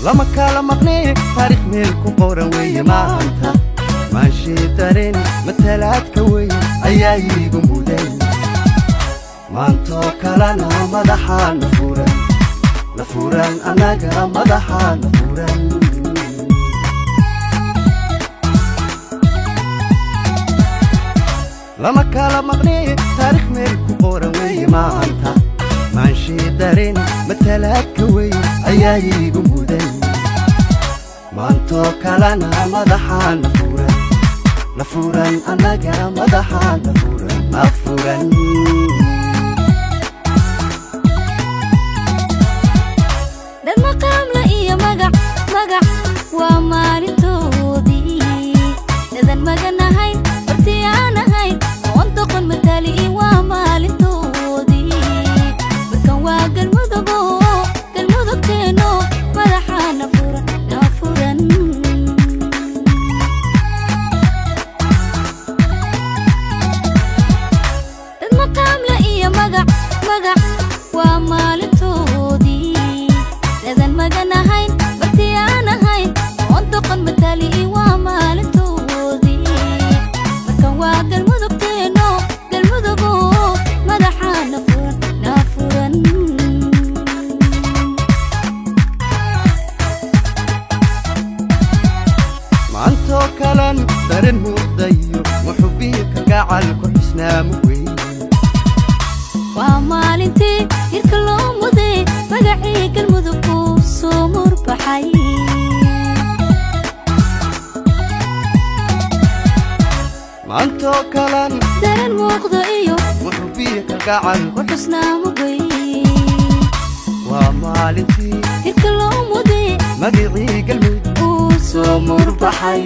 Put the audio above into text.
Lama kala maqnee, taariikh meel ku qoran weeye maanta. Maanshii dareen matalaadka weyn ayaa iigu mudan. Maantoo kalena madaxaa na furan, na furan, annaga madaxaa na furan. Lama kala maqnee, taariikh meel ku qoran weeye maanta. Maanshii dareen matalaadka weyn ayaa iigu mudan. Maantoo kalena madaxaa na furan, na furan, annaga madaxaa na furan, na furan. Dad maqaamla iyo magac, magac waa maalintoodii. Dadan magan ahayn, bartiyaan ahayn, oon doqon matali waa maalintoodii. Markan waa Galmudugo, Galmudugteeno madaxaa na furan, na furan. Dad maqaamla iyo magac, magac waa maalintoodii. Dadan magan ahayn, bartiyaan ahayn, oon doqon matali waa maalintoodii. Markan waa Galmudugteeno, Galmudugo madaxaa na furan, na furan. Maantoo kalan dareen muuqdayo muxubiyo kalgacal ku xusnaamu weyn. Waa maalintii hirka loo muday, magacii Galmudug uu soo murbaxay. Maantoo kalan dareen muuqda iyo muxubiyo kalgacal ku xusnaamu weyn. Waa maalintii hirka loo muday, magacii Galmudug uu soo murbaxay.